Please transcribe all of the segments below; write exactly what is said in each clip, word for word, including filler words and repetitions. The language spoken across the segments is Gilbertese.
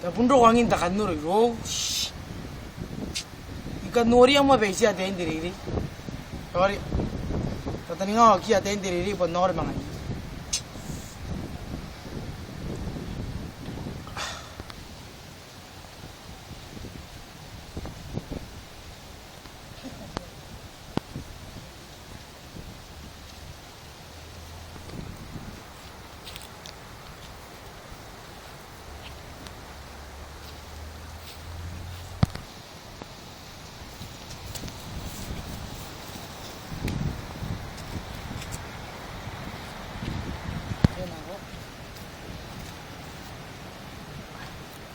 Tao bon roko angin te kannoro irou. I kan noria moa bwa e tia ataein te reirei. Tao are tataninga oki ataein te reirei bwa N na ore manga.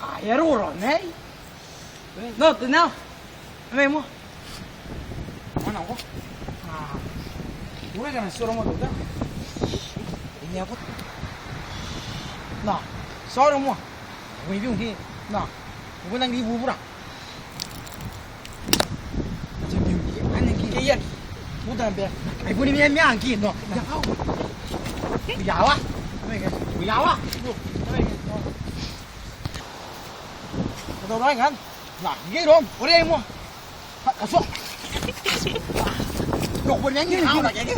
A, e a roko raoi, nei? Nao, nao. Mai moa. Ana ko. A. Ure kana soro moa teuta. Inia ko. Nao, soro moa. Ue biu ki. Nao. Ue nang di bubura. Ane ki. Ke ia. Muta bea. Ai boni mea mea ki, nao. Ia kau. Ia wa. Ia wa. Ko tau raoi ngkanne? Nao, ngke iroum, ore ai moa. Ha, katua. Nao, ko boni nang ni kau na keke.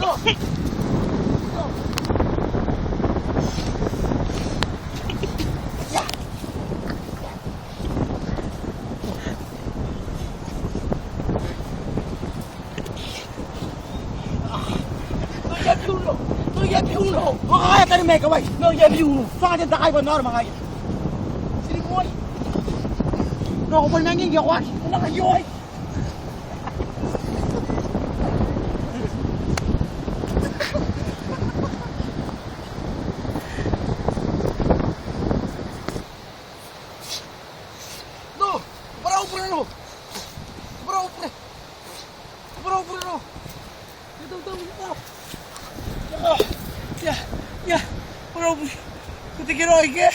Nao, I a biu nao. Nao, I a biu nao. Ao e a tari mai kawai. Nao, I a biu nao. Fanga te takai bwa N na ore manga ia. Tiri moi. Nao, ko boni nang ingi a koaki. Ko nang aioi. Nao, bwarau bure nao. Bwarau bure. Bwarau bure nao. Ia, tau, tau, tau. Ia, ia, ia. Bwarau bure. Ko tekeraoi ke?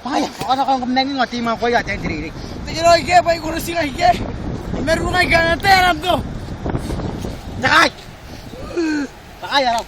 Bwa ngaia, ao ko na kanga ko mena ngkoa, te mwaane ngkoa ataein te reirei. Tekeraoi ke, bwa I korotingai ke. I marurungai ke ana tera am tao. Takai. Takai arau.